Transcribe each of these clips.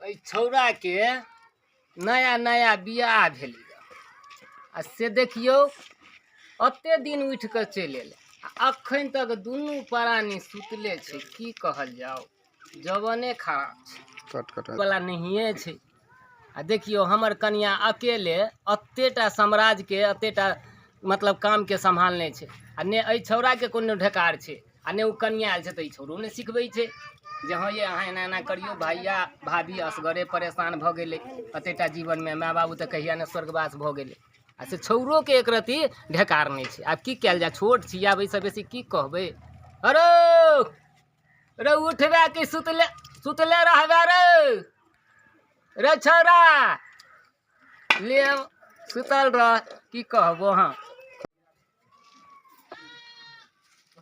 एहि छौड़ाके नया नया बियाह भेलै आ से देखियौ ओते दिन उठि कऽ चलि एलै आ अखन तक दुनू प्राणी सुतले छै। की कहल जाउ, जवाने खराब छै। कट कट वाला नहिए छै। आ देखियौ हमर कनिया अकेले एतेटा साम्राज्यके एतेटा मतलब कामके सम्हालने छै आ ने एहि छौड़ाके कोनो ढेकार छै आ ने ओ कनिया आयल छै तऽ ई छौड़ो नहि सिखबै छै जे हँ ये अहाँ एना एना करियौ। भैया भाभी असगरे परेशान भऽ गेलै एतेटा जीवनमे। माय बाबू तऽ कहिया ने स्वर्गवास भऽ गेलै आ से छौड़ोके एक रत्ती ढेकार नहि छै। आब की कयल जाय, छोट छी, आब एहिसँ बेसी की कहबै। अरे रे उठबे कि सुतले सुतले रहबे रे? रे छौड़ा ले सुतल रह, की कहबो। हँ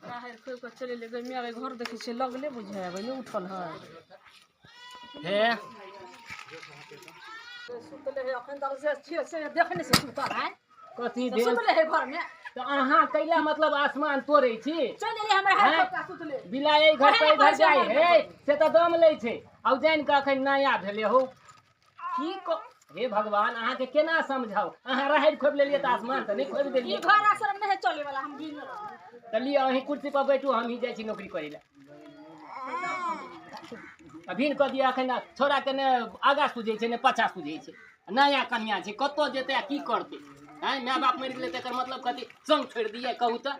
बाहर खोलि कऽ चलि एलियै गै माय, घर देखै छियै लगले बुझाइ आबै नहि उठल है। हे सुतले है अखन तक से छियै से देखने से सुतल है। कथी भेल? सुतले है घरमे। तऽ अहाँ कैला मतलब आसमान तोड़ै छी? चलि एलियै हमरा हैं? हाथ पप्पा सुतले बिलाइ एहि घर से इधर जाइ है से तऽ दम लै छै। आब जानि कऽ अखन नया भेलै हौ की क हे भगवान, अहाँके केना समझाउ? अहाँ राहरि खोपि लेलियै तऽ आसमान तऽ नहि खोपि ई देलियै। घर आश्रम नहि है चले वाला, हम भी नहि। तऽ लिअ, अहीं कुर्सी पर बैठू, हमही जाइ छी नौकरी करै लए। अभिन कऽ दिअ। अखन छौड़ाके ने आगा सुझै छै ने पाछा सुझै छै। नया कनिया छै, कतऽ जेतै आ की करतै? आँय, माय बाप मरि गेलै तऽ एकर मतलब कथी, संग छोड़ि दियै? कहू तऽ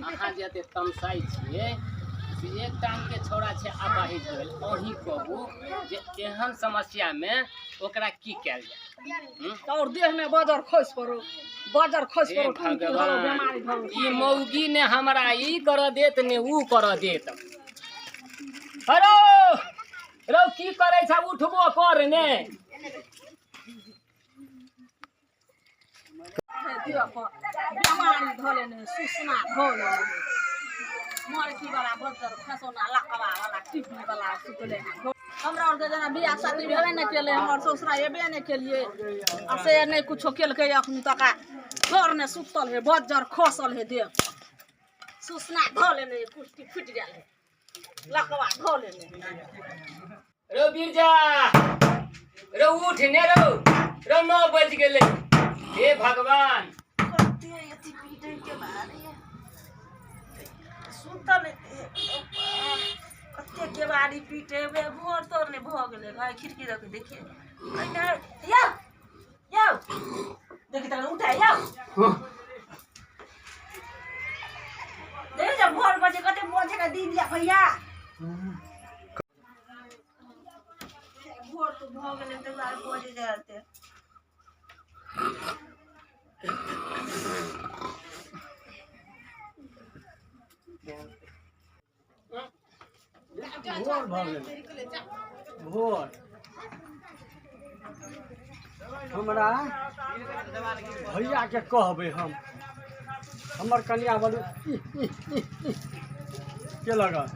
अहाँ जे एते तमसाइ छियै से एक टांगके छौड़ा छै अपाहिज भेल। अहीं कहू जे एहन समस्यामे ओकरा की कयल जाय? हूँ? और देह में बजर खसि पड़ो, बजर खसि हे पड़ो, टुनकी धरो, बेमारी भगवान, धरो। ई मौगी ने हमरा ई करऽ देत ने ऊ करऽ देत। अरे रौ, की करै छ? उठबो कर ने। देह पर बेमारी धऽ लेने, सुसना धऽ लेने, मरकी वाला बजर खसौना लकवा वाला टिपी वाला सुतले है। हमरा आरके जेना बियाह शादी भेबे नहि केलै, हमर ससुरा एबे नहि केलियै आ से नहि कुछो केलकै अखन तक। आ घर ने सुतल है, बज्जर खसल है, देह पर सुसना धऽ लेने है, कुश्ती फुटि गेल है, लकवा धऽ लेने है। रौ बिरजा रौ, उठ ने रौ। रौ, 9 बजि गेलै। हे भगवान, कते अथी पीटै के बारी सुतल, कते केबाड़ी पीटेबै, भोर तोर नहि भऽ गेलै भाय। खिड़की दऽ के देखिए यौ, यौ देखी तखन उठा यौ। देखै छ भोर बजे कते बजे का दिन या भैया। भोर तऽ भऽ गेलै तकर बाद बजे जाते। भोर भऽ गेल भोर। हमरा भैयाके कहबै हम, हमर कनिया बलू के लगल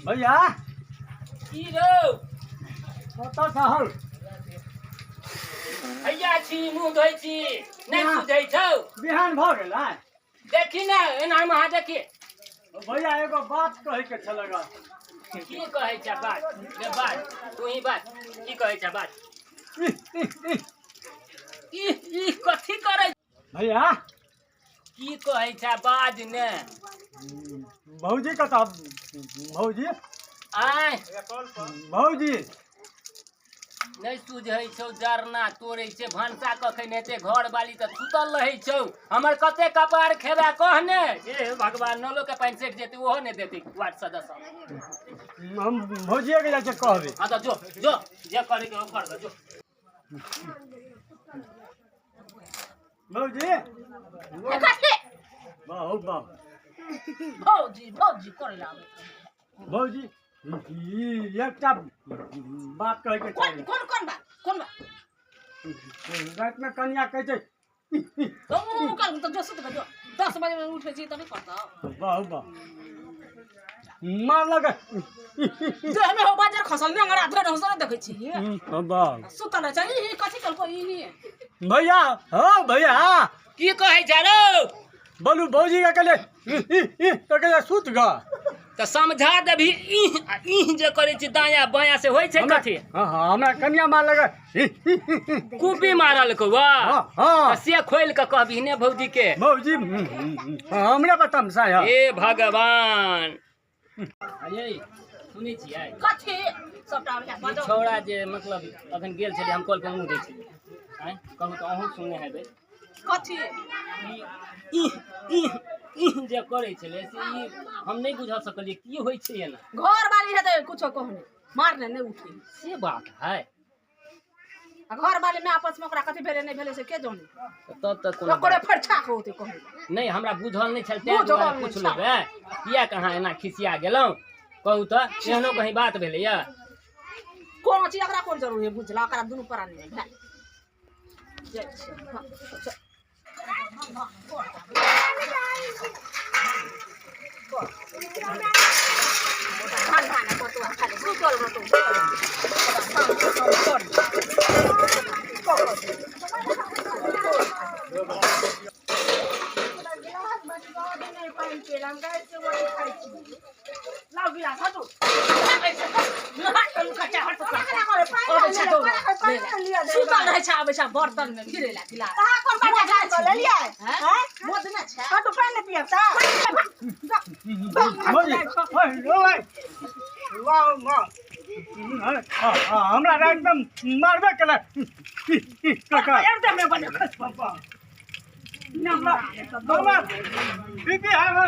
भैया। की रौ? कतऽ छहल? भैया छी, मुँह धोइ छी, नहि सुझै छौ? बिहान भऽ गेलै। देखी ने एना अहाँ देखी। भैया, एगो बात कहैके छलै ग। की कहै छ? बात रे, बात तू ही बात, की कहै छ बात? इह, इह, इह। ई ई कथी करै? भैया, की कहै छ, बाज ने। भौजी कतऽ? भौजी? आँय? भौजी। नहि सुझै छौ, जरना तोड़ै छै। भनसा कखन हेतै? घरवाली तऽ सुतल रहै छौ। हमर कते कपार खेबै कहने। हे भगवान, नलो के पानि सटि जेतै, ओहो नहि देतै वार्ड सदस्य। हम भौजिएके जाइ छियै कहबै। हँ तऽ जो जो, जे करैके हो कर, जो। भौजी। कथी? बाहु बाहु। भौजी भौजी करे लागै। भौजी, ई एकटा बात कहैके कोन? छै। कोन कोन बात, कोन बात? रातिमे कनिया कहै छै। तो उ कर तऽ जो सुत कऽ जो, 10 बजे में उठै छी तऽ नहि करतौ। बाहु बाहु मारलक। देह में हो बाजार खसल नेंगरा धरे हो, से नहि देखै छी? बाहु। सुतल छै। ई ई कथी केलको? ई ई भैया हँ भैया की कहै छै रौ बोलू भौजी के कहले ई ई कहले सुत ग तऽ समझा देबही इह आ इह जे करै छी दायाँ बायाँ से होइ छै हमरा कथी हँ हँ हमरा कनिया मार लगे ई, ई, ई, ई। कुपी मारल कौआ हँ हँ तऽ से खोलि कऽ कहबही ने भौजी के भौजी हमरे पर तमसा है हे भगवान अरे सुनै छियै कथी सबटा ई बजा छौड़ा जे मतलब अखन गेल छलै हम कॉल पर मुँह दै छलियै आँय कहू तऽ अहूँ सुनने हेबै कथी ई इह इह इह जे करै छलै से ई हम नहि बुझा सकलियै की होइ छै एना घर वाली हेतै कुछो कहने मारने नहि उठे से बात है आ घर वाली में आपस में ओकरा कथी भेलै नहि भेलै से के जाने तऽ तब तऽ कोनो ओकरे बात फरछा के होतै कहने नहि हमरा बुझल नहि छल तें बुझल दुआरे नहि पुछलहुँ छल। गए किएक अहाँ एना खिसिया गेलहुँ कहू तऽ एहनो कहीं बात भेलैया कोनो चीज एकरा कोन जरूरी है बुझला ओकरा दुनू प्राणी में भेल जाइ छी हँ, चल। धान धान बतुआ खाली सुतल रहतौ लाउ गिलास हटू सुतल रहै छै आबै छै बर्तन मे गिरे ला गिलास मोद नहि छै भौजी ओए, वाह वाह हमरा रातिमे मारबे केलक काका हमरा बीपी हम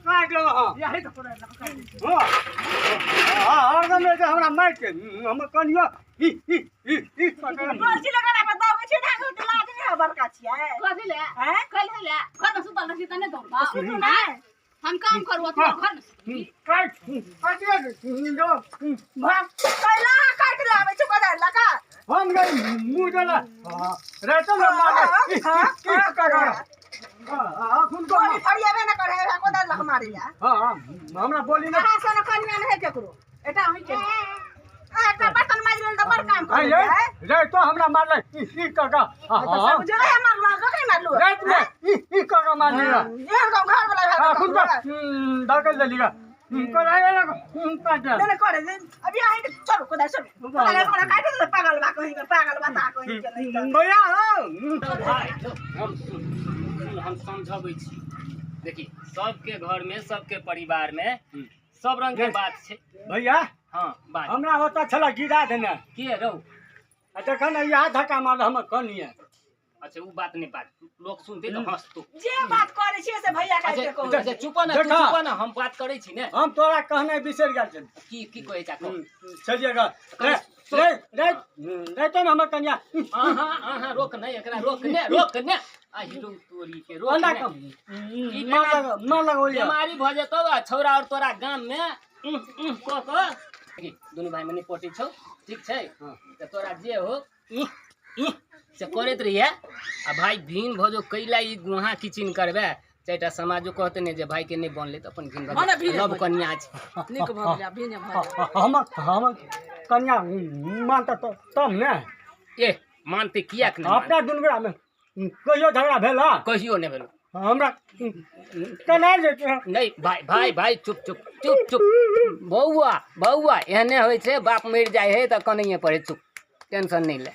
काटि लेलहुँ हँ हँ हरदम रहै छै हमरा मारिके हमर कनियो ई ई ई ई पकड़ कथी ले कथी ले घर में सुतल रहै छी तऽ नहि दौड़बा हम काम करू तू घर में सुतबी काट काटिए जो भाग हम गई मुँह देला रातिमे मारे ई ई काका अखन को हँ हँ हमरा बोली ना रे तो हमरा मारलै ई ई काका हँ हँ रातिमे ई ई काका मारली अखन को धकेल देली गा भैया हँ भाई हम सुन सुन हम समझबै छी देखी सबके घरमे सबके परिवारमे सब रंगके बात छै भैया हँ बात हमरा ओतऽ छलै गिरा देने के रौ आ जखन इएह धक्का मारल हमर कनिया अच्छा उ बात नहि बात लोक सुनतै तऽ हँसतौ जे बात करै छियै से भैया अच्छा के कहू अच्छा चुप न तू देखा। चुप न हम बात करै छी ने हम तोरा कहने बिसरि गेल छली की की कहै छै कहू चलिए गा रे रे रे रातिमे हमर कनिया अहाँ अहाँ रोक नहि एकरा रोक ने रोक ने आ हिरो तोरी के रोक अंडा ने कम मार लग मार लगौलिया बीमारी भऽ जेतौ आ छौड़ा और तोरा गाम मे उह उह कऽ कऽ देखी, दुनू भाई मे नहि पटै छौ ठीक छै हँ। तऽ तोरा जे हो इह इह से करैत रहिहे आ भाई भिन भऽ जो कैला ई गुहा किचिन करबै चारिटा समाजो कहते ने जे भाई के नहि बनलै तऽ अपन भिन हँ ने, भऽ भिन नव भऽ कन्या छै नीक भऽ गेलै भिने भऽ गेलै हमर हमर कनिया मानता तब ने ए मानते किएक नहि अपना दुनू गोटामे कहियो झगड़ा भेल हँ मानतै? कहियो नहि भेलो हमरा केना जे नहि भाई भाई भाई चुप चुप चुप चुप बौआ बौआ एहने होइ छै बाप मरि जाइ है तऽ कनैए पड़े चुप टेंशन नहि ले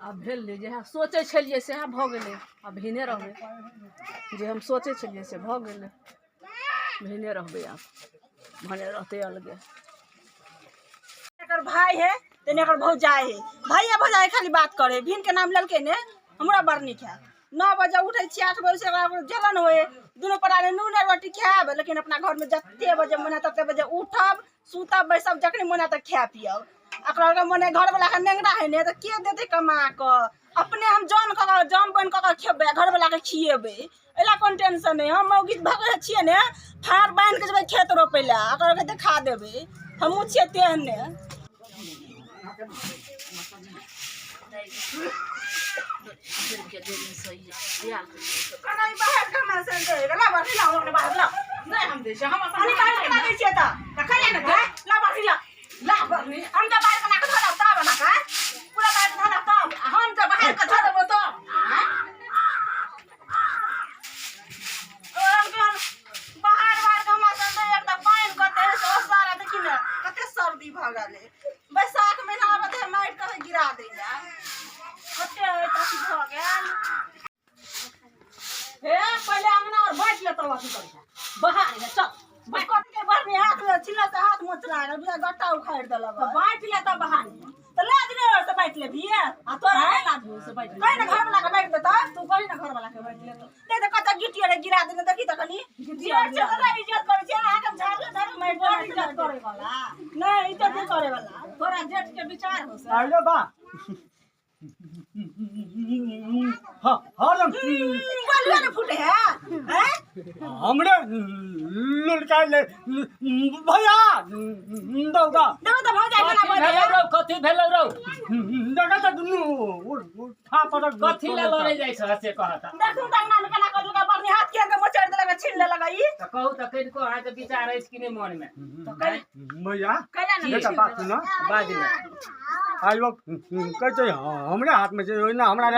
आब भेल जे जएह सोचै छलियै सएह भऽ गेलै आब भिने रहबै जे हम सोचै छलियै से भऽ गेलै भिने रहबै आब भने रहतै अलगे एकर भाई है तने एकर भौजाई है भैया भौजाई खाली बात करे भिन के नाम लेलकै ने हमरा बड़ नीक है 9 बजे उठै छियै 8 बजे से ओकरा जलन होए दुनू प्राणी नून आ रोटी खायब लेकिन अपना घरमे जते बजे मन हैत तते बजे उठब सुतब बैसब जखनी मन हैत तऽ खाय पियब एकरा आरके मने घरवला के नेंगरा है ने तऽ के देतै कमा कऽ अपने हम जन कऽ कऽ जन बनि कऽ कऽ खेबै आ घरवला के खिएबै एहि कोन टेंशन नहि हम मौगी भगै छियै ने फाड़ बान्हि कऽ जेबै खेत रोपै लए एकरा आरके देखा देबै हमहूँ छियै तेहने बाहर कमा से ला बाहर ला हमरा बाहर ला नहि हम दै छियै हम अपन अरे बाहर केना दै छियै तऽ तऽ खाली ने ला बाहर ला ला बर्नी हम तऽ बाहर बना कऽ धरब तब बना कऽ पूरा बाहर धरब तब मार के धर देबो तो बाहर बाहर के हमरा संग एकटा पानि कते से ओसारा देखी ने कते सर्दी भऽ गेलै। बैसाख महीना आबत है मारि कऽ गिरा दैया कते होइत अथी भऽ गेल। हे पहिले अंगना और बाँटि लेतौ अथी करिहे बाहर हे चल बाँटि के बरनी हाथ में छिलल से हाथ मोचरा गेल बुझा गट्टा उखाड़ि देलक। तऽ बाँटि लेतौ बाहर तऽ लाज नहि होइ से बाँटि लेबही आ तोरा नहि लाज होइ से बाँटि कहि ने घर वाला के बाँटि देतौ तू कही ने घर वाला के बाँटि लेतौ। नहि तऽ कतऽ गिट्टी रे गिरा देने देखी तऽ कनि जेठ छै तऽ इज्जत करै छै अहाँके झाड़ले झाड़ले मारि तोरा इज्जत करे वाला नहि इज्जत नहि करे वाला तोरा जेठ के विचार हो से आइयो बा हाँ हरदम बोलुए ने फूटे है हैं हमरे लुलका ले भैया दौगा देखो तऽ भौजाई केना कथी बजै भेलौ रौ, कथी भेलौ रौ? देखा तऽ दुनू उठा पटक कथी लए लड़ै जाइ छह से कहता। देखू तऽ अंगना में केना कऽ देलकै बरनी हाथ के मोचड़ि देलक छीन लेलक ई। तऽ कहू तऽ कनिको अहाँके विचार अछि कि नहि मनमे? भैया कैला ने एकटा बात सुन बाज ने। आइयो कहै छै हमरे हाथमे छै ओहिना हमरा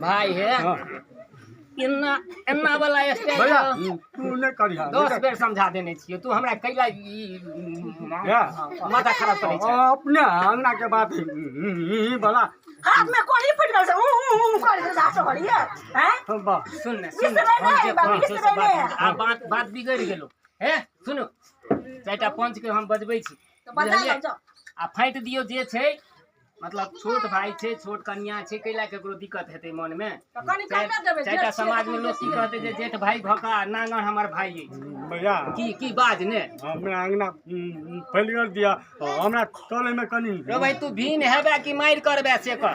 भाई हे एना एना वाला स्टाइल भैया तू नहि करिहा 10 बेर समझा देने छियै तू हमरा कैला ई माथा खराब करै छै। अपने अंगना के बात बला हाथ में कोड़ी फुटि गेल छै ऊ ऊ ऊ करै छै जासो करिए हैं सुन ने सुन हम जे कहै छियौ से बात आ बात बात बिगड़ि गेलो। हे सुनू चारिटा पंच के हम बजबै छी बुझलियै? आ फाँटि दियौ जे छै मतलब छोट भाई छै छोट कनिया छै कैला केकरो दिक्कत हेतै मनमे? चारिटा समाज में लोग की कहतै जे जेठ भाई भऽ कऽ नांगर हमर भाई अछि। भैया की की बाज ने हमरा अंगना फैल गेल दिया हमरा चले में कनी रो भाई तू भीन हेबे कि मारि करबे से कह।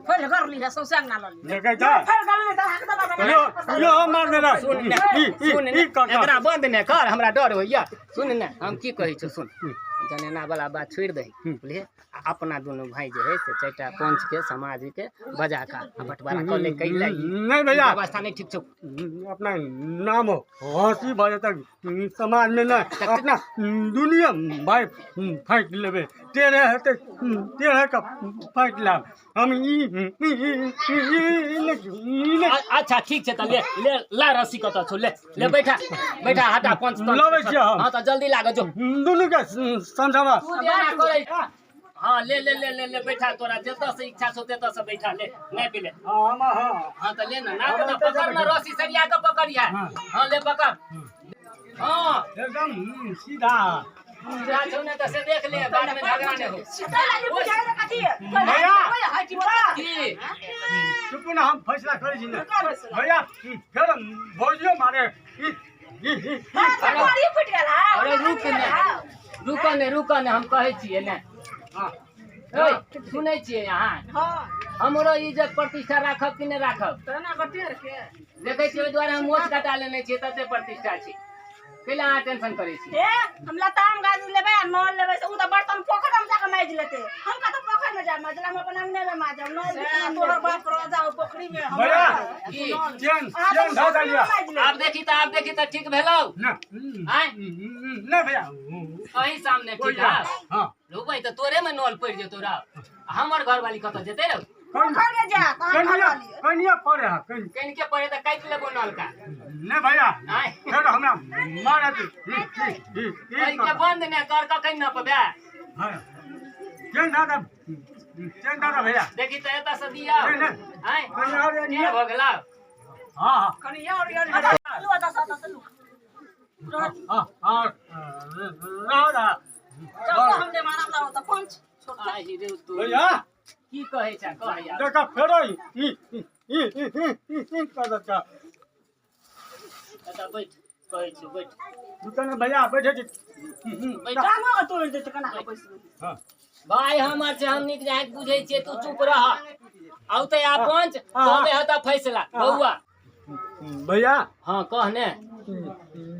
फैल कर ली सौंसे अंगना लऽ ली देखै छ फैल गेल तऽ हाथ दबा यो यो मार देला सुन ने सुन ने एकरा बंद ने कर हमरा डर होइया। सुन ने हम की कहै छौ सुन जनेना वाला बात छोड़ि दही बुझलियै? अपना दुनू भाई जे है से चारिटा पंच के समाज के बजा कऽ बंटवारा कऽ ले कैला नहीं भैया व्यवस्था नहीं ठीक छौ। अपना नाम हंसी भऽ जेतै समाज में नहीं अपना दुनिया भाई फाँटि लेबै टेढ़े हेतै टेढ़े के फाँटि लेब हम ई अच्छा ठीक छै तऽ ले ले ला रस्सी कतऽ छौ ले ले बैठा बैठा हटा पंच लबै छियै हम। हाँ तऽ जल्दी लागऽ जो दुनू के समझाबा करै। हाँ ले ले ले ले ले बैठा तोरा जतऽ से इच्छा छौ ततऽ से बैठा ले नहीं पीले। हाँ हाँ तऽ ले ना ना पकड़ ना रस्सी सरिया के पकड़िया। हाँ ले पकड़। हाँ एकदम सीधा सीधा छौ ने तऽ से देख ले बाद में झगड़ा नहि हो। भैया की चुप ना हम फैसला करै छी ने भैया फेर भौजियो मारे अरे रुक ने रुक ने रुक ने हम कहै छियै ने। हाँ सुनै छियै अहाँ? हमरो इज्जत प्रतिष्ठा राखब कि नहि राखब? देखै छियै ओहि दुआरे हम मोछ कटा लेने छियै तते प्रतिष्ठा छै। कैला अहाँ टेंशन करै छी? हम लताम गाछ लेबै आ नल लेबै से उ तऽ बर्तन पोखरि में जाके माजि लेतै। हम कतऽ पोखरि में जायब माजला हम अपन अंगने में माजब नल तोहर बाप राजा पोखरी में। भैया चेन चेन धऽ देलियै। आब देखी तऽ आब देखी तऽ ठीक भेलौ। नहीं नहीं भैया अही सामने ठीक है। हां रुबै तऽ तोरे में नल पड़ि जेतौ रौ। हमर घरवाली कतऽ जेतै रौ? पोखरि में जायत अहाँ घरवाली कनिया पड़े है कनिके पड़े तऽ काटि लेबो नल का। नहीं भैया फेर हमरा मारत एहिके बंद ने कर कखन नपबे। हां चेन दादा भैया देखी तऽ एतऽ से दिया आय कनि और के भऽ गेलौ। हां हां कनि और लू दस दस लू हां हां रह चल हम ने मारब लाओ तऽ पंच आहि रे तू भैया की कहै छ कह यार। देखा फेर ई ई ई ई कर दता एतऽ बैठ कहै छी बैठ दुकान भैया बैठे छी टांगो के तोड़ि देतै केना के बैसबै। हां भाई हमर छै हम नीक जाइत बुझै छियै तू चुप रह। औतै आ पंच तबे हेतै फैसला बौआ। भैया हाँ कह ने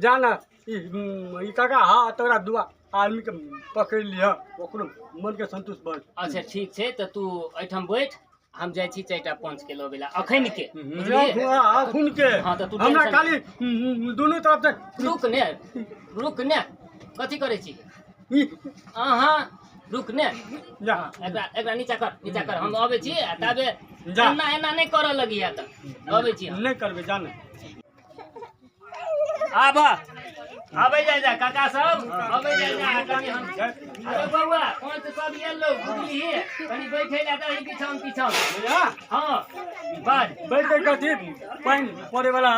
जाना ई काका। हाँ तोरा दुआ आदमी के पकड़ि लिह ओकरो मन के संतुष्ट भऽ। अच्छा ठीक छै तऽ तू एहिठाम बैठ हम जाइ छी चारिटा पंच के लबै ला अखन के बुझलियै? अखन के। हाँ तऽ तू हमरा खाली दुनू तरफ से रुक ने रुक ने कथी करै छी अहाँ? रुक ने। जा। एकरा एकरा नीचा कर, नीचा कर, हम अबै छी आ ताबे जा। एना एना नहि करऽ लगिहे तऽ अबै छी हम। नहि करबै, जाने। आब आबै जाय जा काका सब, अबै जाय जा। कनि हम, अरे बौआ, पंच सब एलो बुझलिही, कनि बैठे लए दही बिछाउन तिछाउन। भैया। हँ, बाज। बैठे कथी, पानि पड़े वाला,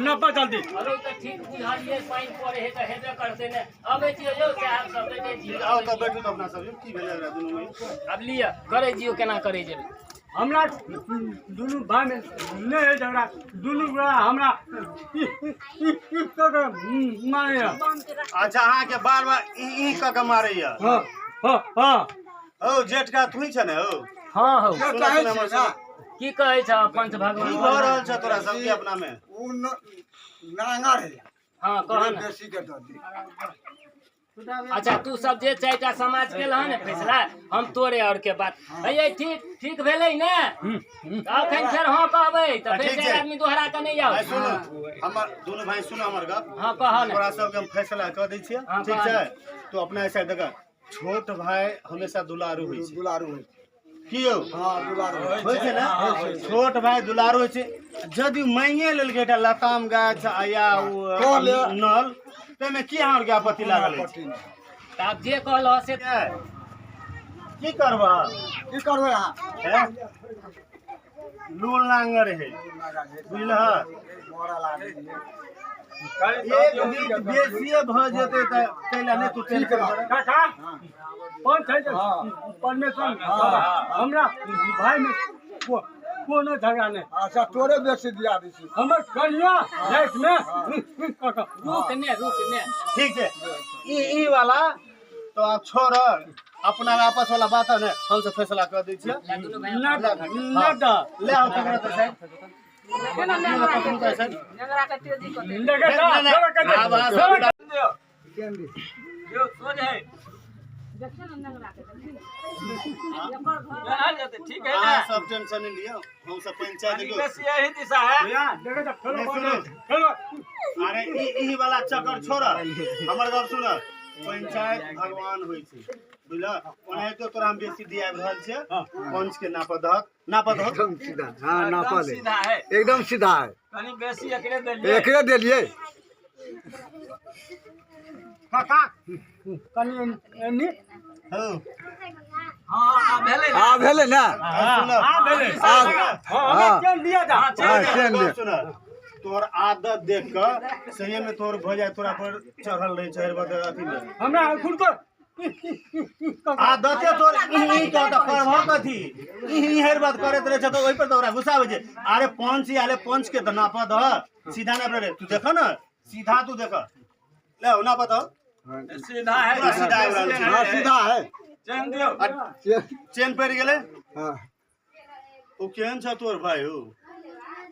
नपा जल्दी। अरे तऽ ठीक बुझलियै, पानि पड़े है तऽ हेबे करतै ने। अबै छियै यौ साहब सब, बैठे छियै। आउ तऽ बैठू तऽ अपना सब। की भेलै एकरा दुनू में? आब लिअ, करै जियौ, केना करै जेबै। हमरा दुनू भाई में नहि है झगड़ा, दुनू गोरा हमरा ई ई ई कऽ के मारैया। अच्छा, अहाँके बार बार ई ई कऽ के मारैया? हाँ हाँ हाँ। हौ, जेठका तू छै ने हौ? हँ हौ। सुनऽ सुनऽ हमर, सुनऽ। की कहै छ पंच भगवान? की भऽ रहल छै तोरा सबके अपना में? ओ नांगर है। हँ, कह ने। बेसी के दऽ दी। अच्छा, तू सब जे चारिटा समाज केल हन ने फैसला, हम तोरे और के बात है। ठीक ठीक भेलै ने? अखन फेर हँ कहबै तऽ फेर ठीक चारि छै। आदमी दोहरा कऽ नहि आउ। भाइ सुनू हमर, दुनू भाई सुनू हमर गप। हँ, कह ने। तोरा सबके हम फैसला कऽ दै छियै। हाँ, ठीक कह। छै, तू अपना ऐसा देख, छोट भाई हमेशा दुलारू होइ छै। दुलारू होइ छै। की यौ? हँ, दुलारू होइ। होइ छै ने, छोट भाई दुलारू होइ छै। यदि मांगे लेलकै एकटा लताम गाछ आ या ओ कल। नल, ताहिमे की अहाँ आरके आपत्ति लागल अछि? तऽ आब जे कहलह से। की करबह? की करबै अहाँ? हैं? लूल नांगर है, बुझलह? मरल आदमी है। एक बीत बेसिए भऽ जेतै तऽ ताहि लए नहि तू टेंशन कर। काका, पंच है जे परमेश्वर, हमरा भाई में कोनो झगड़ा नहि। अच्छा, तोरे बेसी दिया दै छी। हमर कनिया राति में कऽ के रुक ने, रुक ने। ठीक छै, ई ई वाला तो आब छोड़, अपना आपस वाला बात है ने, हमसब फैसला कऽ दै छियै। ले दुनू भाई। न न तऽ ले आओ, ककरो तऽ साइड, ककरो तऽ साइड। नेंगरा के तेजी कते। देखे नहीं, नहीं, आब अहाँ सब देखियौ ने नेंगरा के, देखियौ ने। एकर घर अहाँ सब टेंशन नहि लिअ, हमसब पंचायत देखियौ। भैया, देखे तऽ फेरो नहीं, सुनो। फेरो। अरे ई ई वाला चक्कर छोड़, हमर गप सुन। पंचायत भगवान होइ छै, बुझल? ओनाहितो तोरा हम बेसी दिया रहल छियै। पंच के नाप दहक, नाप दहक। एकदम सीधा, हाँ, नापल है, एकदम सीधा है। एकरे देलियै। काका, कनि एनी। हौ। आ भेलै ने? सुन। आ भेलै। आ हाँ, हमरा चेन दिया जा। हाँ, चेन गप दे। सुन, तोहर आदत देख कऽ सही में तोहर भऽ जाय, तोरा पर चढ़ल रहै छै हर अथी में। हमरा खुद को आदते तोर ई ई कह तऽ करबह कथी? ई ई हर बात करैत रहै छै तऽ ओहि पर तऽ ओकरा गुस्सा आबै छै। अरे पंच आले, पंच के तऽ नाप दह, सीधा नाप रे। तू देख ने सीधा, तू देख ले, नाप दह। सीधा है। पूरा सीधा आबि रहल छै। हाँ, सीधा है। चैन दियौ। चेन पड़ि गेलै। हाँ। ओ केहन छ तोर भाई हौ?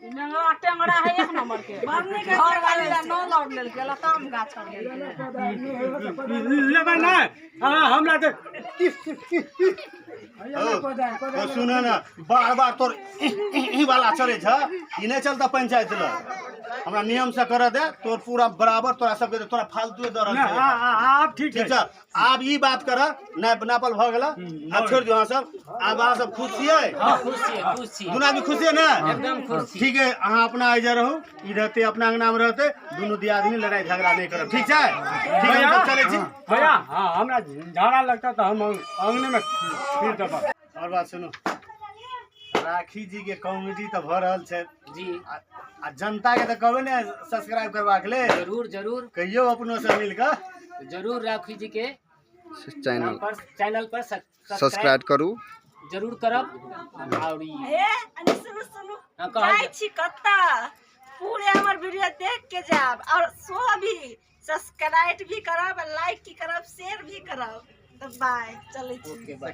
नेंगरा टेंगरा है एक नंबर के। घर वाली ला नल और लेलकै, लताम गाछ और लेलकै। लेबै नहि, हाँ, हमरा तऽ हौ, तो सुन ने, बार बार तोर ई ई ई वाला चलै छ, ई नहि चलता। पंचायत लग हमरा नियम से करऽ दे, तोर पूरा बराबर तोरा सबके तोरा फालतू दऽ रहल नहि, छै। आब ठीक ठीक छै। छै, आब ई बात कर, नाप नापल भऽ गेल, आब छोड़ि दियौ अहाँ सब। आब अहाँ सब खुश छियै? हँ, खुश छियै, खुश छियै। दुनू आदमी खुश छियै ने? एकदम खुश छी। ठीक है, अहाँ अपना एहिजा रहू, ई रहतै अपना अंगना में रहतै, दुनू दियादनी लड़ाई झगड़ा नहि करब। ठीक छै? ठीक है, हम सब चलै छी। भैया, हाँ, हमरा झाड़ा लगता तऽ हम अंगने में फिर देब। और बात सुनू, राखी जी के कॉमेडी तऽ भऽ रहल छै। जी। आ आ जनता के तऽ कहबै ने सब्सक्राइब करबाक लेल? जरूर, जरूर। कहियौ अपनो सब मिल कऽ। जरूर, राखी जी के चैनल पर, चैनल पर सब्सक्राइब करू। जरूर करब और ई हे, अरे सुनू, सुनू। हाँ, कहल जाइ जाय। छी कतऽ? पूरे हमर वीडियो देख के जायब और सो भी सब्सक्राइब भी करब, लाइक भी करब, शेयर भी करब। तऽ बाय, चलै छी। Okay, by.